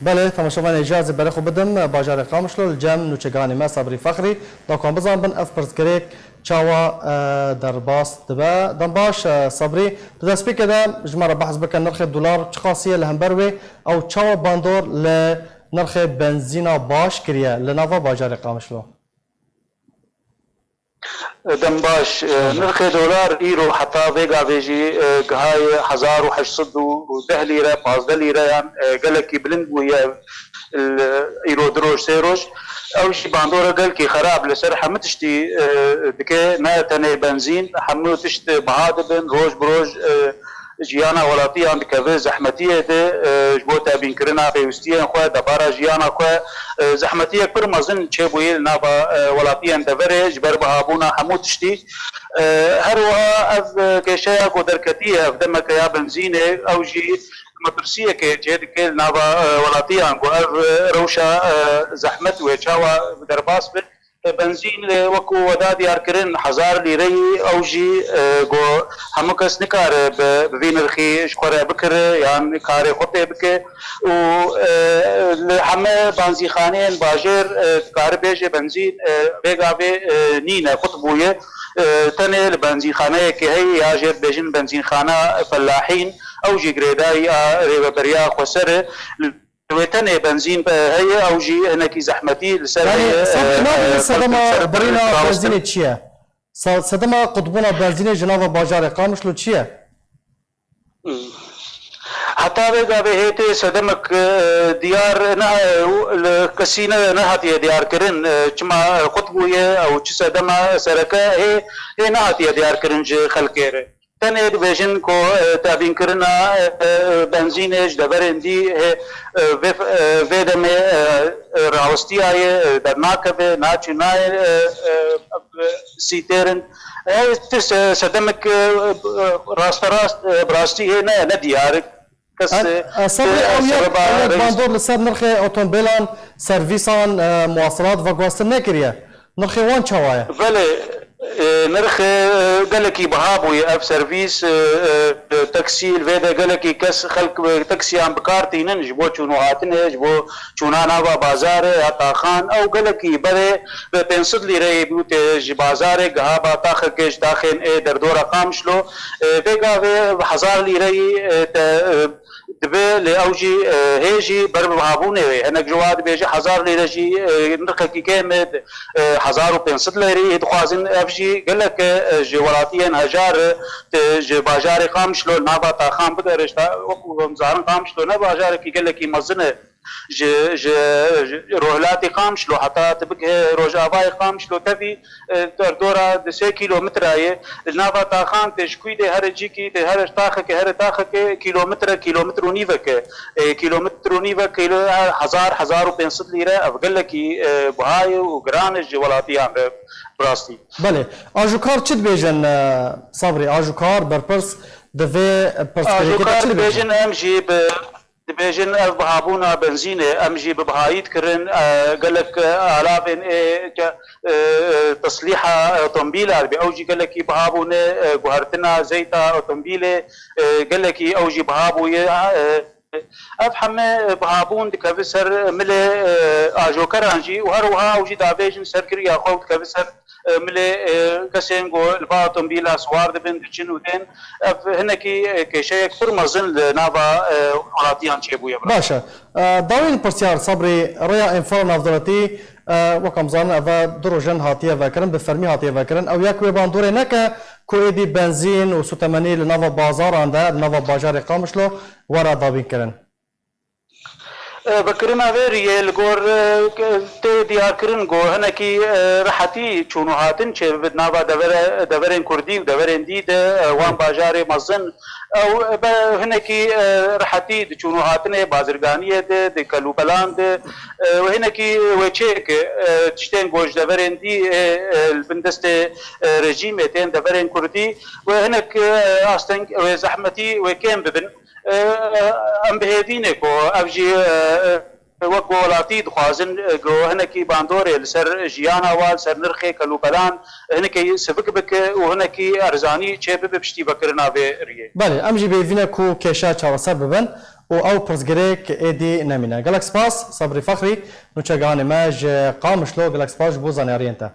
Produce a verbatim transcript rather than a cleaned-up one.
Belê, temaşevanê, îcazê berê xwe bidim bajarê Qamişlo, li cem nûçegihanê me Sabrî Fexrî, da ku em bizanbin ev pirsgirêk çawa, e, derbas dibe. Dem baş, e, Sabrî, di destpêkê de ji me re behs bike, nirxê dolar çiqasî ye li hember wê, ew çawa bandor li nirxê benzîna baş kiriye li nava bajarê Qamişlo? Dem baş. E, nirxê dolar îro heta vê gavê jî, e, gihaye hezar û heşt sed û deh lîre, pazdeh lîre, yan, e, gelekî bilind bûye, e, îro du roj, sê roj. Ew jî bandora gelkî xerab li ser hemû tiştî, e, dike, ne tenê benzîn, hemû tişt biha dibin, roj bi roj, e, jiyana welatiyan dikeve zehmetiyê de, e, ji bo tebînkirina pêwistiyên xwe, debara jiyana xwe, e, zehmetiyek pir mezin çêbûyî li nava, e, welatiyên deverê ji ber bihabûna hemû tiştî. E, her wiha ev, e, kêşeya ku derketiye, ev demeke ya benzînê, ew jî metirsiyekê çêdike li nava, e, welatiyan ku ev, e, rewşa, e, zehmet wê çawa derbas be. Benzîn, e, wekû we da diyarkirin, hezar lîreyî, ew jî, e, ku hemû kes nikare bi, bi vî nirxî ji xwe re bikire yan karê xwe pê bike. Û, e, li heme benzînxaneyên bajêr, e, dikare bêje benzîn, e, vê gavê, e, nîne, qut bûye. E, tenê li benzînxaneyekê heye, ya jê dibêjin benzînxana Fellahîn, ew jî girêdayî a rêveberiya xweser e. Wê tenê benzîn, e, heye, ew jî hinekî zehmetî li ser, yanî, heye, e, e, sedema birîna benzînê çi ye? Sedema qutbûna benzînê ji nava bajarê Qamişlo çi ye? Hmm. Heta vê gavê hê tê sedemek, e, diyar ne, e, li kesî ne, nehatiye diyarkirin, e, çima, e, qut bûye, ew çi sedema sereke hê, hê nehatiye diyarkirin ji xelkê re. Tenê dibêjin ku, e, tevînkirina, e, e, benzînê ji deverên dî, e, e, vê, e, vê demê, e, e, rawestiyaye, e, dernakeve, naçû nayê, e, e, sîtêrin. E, ti se-, sedemek, e, e, rasterast, e, bi rastî hê ne, ne diyar e. Kes, e, e, Sebrî, e, ew yek, sebeba ew yek reis bandor li ser nirxê otomobîlan, servîsan, e, muwaselat veguhestin nekiriye. Nirxê wan çawa ye? Belê, e, nirxê, e, gelekî biha bûye. Ev servîs, e, e, taksî, li vê de gelekî kes, xelk, e, taksiyan bi kar tînin ji bo çûn û hatinê, ji bo çûna nava bazarê ya taxan. Ew gelekî berê bi pênc sed lîreyê bû tê ji bazarê, giha ba taxekê ji taxên ê derdora Qamişlo. E, vê gavê hezar lîreyî, e, te, e, dibe, lê ew jî, e, hê jî ber bi bihabûnê wê. Hinek ji wa dibêje hezar lîre jî, e, nirxekî kêm e, e, hezar û pênc sed lîreyê dixwazin. Ev jî gelek e, e, ji welatiyên hejar e, e, ji bajarê Qamişlo nava taxan bigere. Ji ta-, wekû em zanin Qamişlo ne bajarekî gelekî mezin e. Ji, ji, ji Rohilatê Qamişlo heta tu bigihê Rojavayê Qamişlo tevî, e, derdora di sê kîlometre ye. Li nava taxan tê ji kûyê de here cîkî, tê here taxeke, here taxeke kîlometre, kîlometre û nîveke. E, kîlometre û nîvek, kîlo-, hezar, hezar û pênc sed lîre, ev gelekî, e, biha ye û giran e ji welatiyan re bi rastî. Belê. Ajûkar çi dibêjin, e, Sabrî? Ajûkar, berpirs, di vê pirsgirêkê de çi dibêjin? Ajûkar dibêjin, em jî bi Dibêjin ev bihabûna benzînê, em jî bi bihayî dikirin, e, gelek, e, alavên ê ke, e, e, teslîha otomobîla dibe, ew jî gelekî biha bûne, e, guhertina zeyta otomobîlê, e, gelekî ew jî biha bûye. E, ev heme bihabûn dikeve ser milê, e, ajokeran jî û her wiha ew jî davêjin serkiriya xwe û dikeve ser e, milê, e, kesên ku li ba otomobîla siwar dibin, diçin û tên. Ev hinekî, e, kêşeyek pir mezin li nava, e, welatiyan çêbûye. Baş e. E, dawîn pirsyar Sabrî, rêya înfala navdewletî, e, wek em zanin, ev e du roj in hatiye vekirin, bi fermî hatiye vekirin. Ew yek wê bandorê neke ku êdî benzîn û sûtemenî li nava bazaran de, li nava bajarê Qamişlo were dabînkirin. E, vekirina vê riyê li gor, e, ke-, tê diyarkirin ku hinekî, e, rehetî çûn û hatin çêbibe di nava devere-, deverên kurdî û deverên dî de, e, wan bajarê mezin. Ew, e, be hinekî, e, rehetî di çûn û hatinê bazirganiyê de, di kelûpelan de, e, û hinekî wê çêke, e, tiştên ku ji deverên dî, e, e, li bin destê, e, rejîmê tên deverên kurdî, wê hinek, e, asteng, wê zehmetî wê kêm bibin. E, em bi hêvî ne ku ev jî, e, e, wek welatî dixwazin, e, ku hinekî bandorê li ser jiyana wan, li ser nirxê kelûpelan hinekî sivik bike û hinekî erzanî çêbibe piştî vekirina vê riyê. Belê, em jî bi hêvî ne ku kêşa çareser bibin. û ew pirsgirêk êdî nemîne. Gelek spas Sebrî Fexrî, nûçegihanê me ji Qamişlo, gelek spas ji bo zanyariyên te.